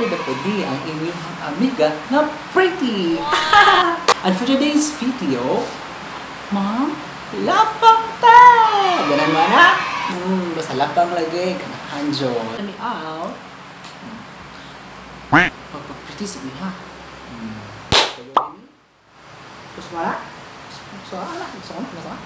Harley the Pudi, ang inyong amiga na pretty. And for today's video, Ma'am, lapang ta! Ganan mo na? Basta lapang lagi, kanahan dyan. Let me out. Pagpag-pretty sa iha. Gusto mo na? Gusto mo na? Gusto mo na? Gusto mo na?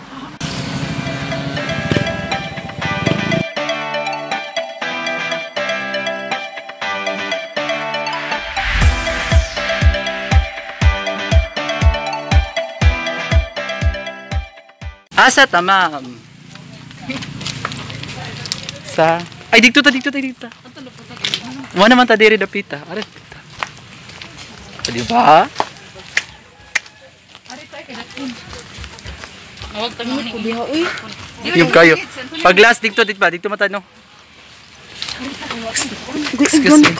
Asa ta, ma'am? Sa... Ay, dito ta, dito ta, dito ta. Wala naman ta diri dapita. Are, dito. O, diba? Yung kayo. Pag last, dito, dito ba? Dito mata, no? Excuse me.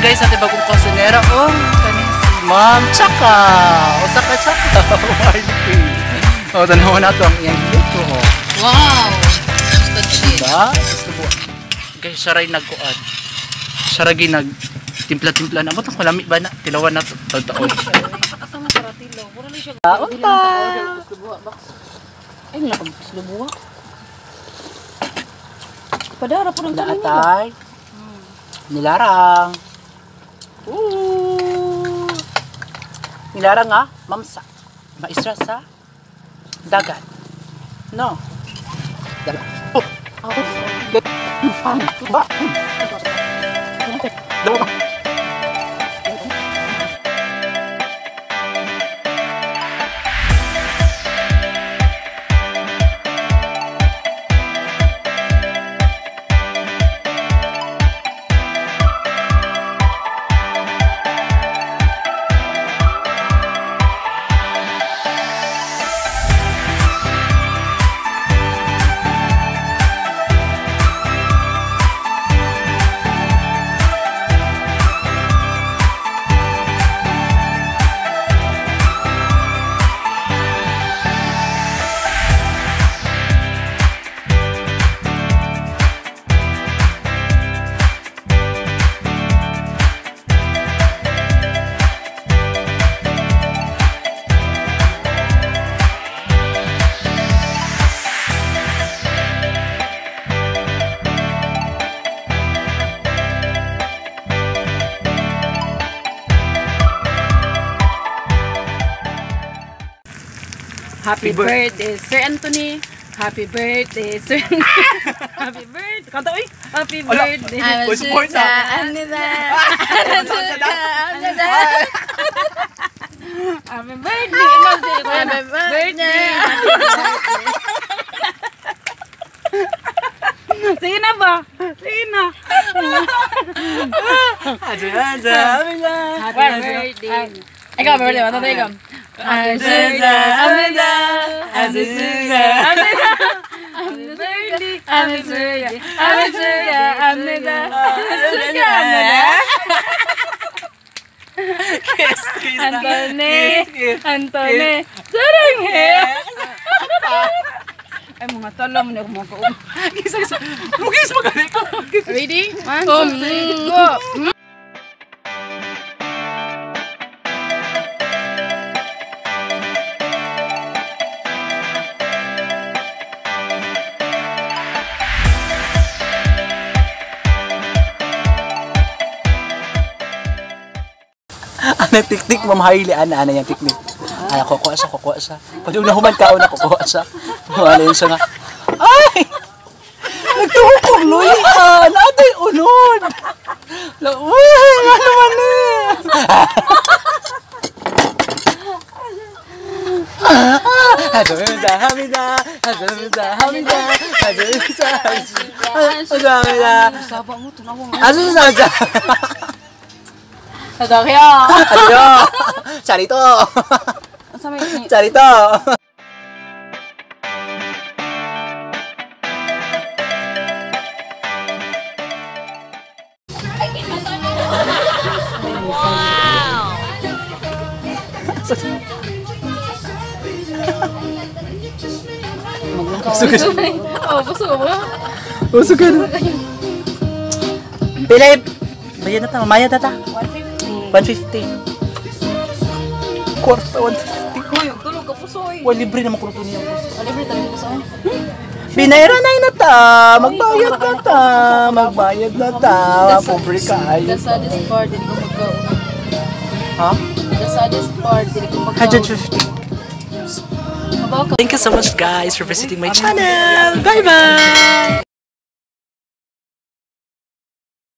Guys, ate bagong kusinera. Oh, kanin si Ma'am Chaka. Usa ka Chaka. Oh, tanaw na to ang iyang luto. Wow. Diba? Guys, siya ray nagkuan. Siya ray nag timpla-timpla na. Ba't ang kalami ba na? Tilawan na to. Taon. Asa man karatilo? Mura lang siya. Unta. Ay, nakabuslubuwa. Padara po ng tanin. Naatay. Nilarang. Ooh. Nilarang nga, mamsa. Maisra sa dagat. No. Oh. Happy birthday, Sir Anthony. Happy birthday, Sir Anthony. Happy birthday. Kanta, uy. Happy birthday. Uy, support na. Happy birthday. Happy birthday. Sige na ba? Sige na. Happy birthday. Ikaw, birthday. Matata ikaw. Happy birthday. Happy birthday. Happy birthday. Happy birthday. Happy birthday. Kiss, kiss. Anthony. Anthony. Sarang he. Ay, mga tala mo na ako mga kaum. Kiss, kiss. Kiss, magaling ko. Ready? 1, 2, 3, go! Ana tiktik Ma'am Hailey, ana ana yung tiktik. Ay, kukuha siya, kukuha siya. Pag una human kaon na kukuha siya. Wala yun siya nga. Ay! Nagtuhok kong luyan! Aday unod! 감사합니다. 감사합니다. Saba mo, tunawa nga. 아, Nadakya! 안녕. Charito. Asa may Charito. Busog Oh, busog mo. Busog ka na. Pila, bayad na ta, mamaya na ta. 150. 150. Kwarta, 150. Uy, tulog ka pusoy. Wala, libre naman kuno niya. Libre talaga pusoy. Binayra na na ta, magbayad na ta, magbayad na ta, pobre kaayo. The saddest part, dili ko magkaon. Ha? The saddest part, dili ko magkaon. 150. Mabaw ka. Thank you so much, guys, for visiting my channel. Bye bye.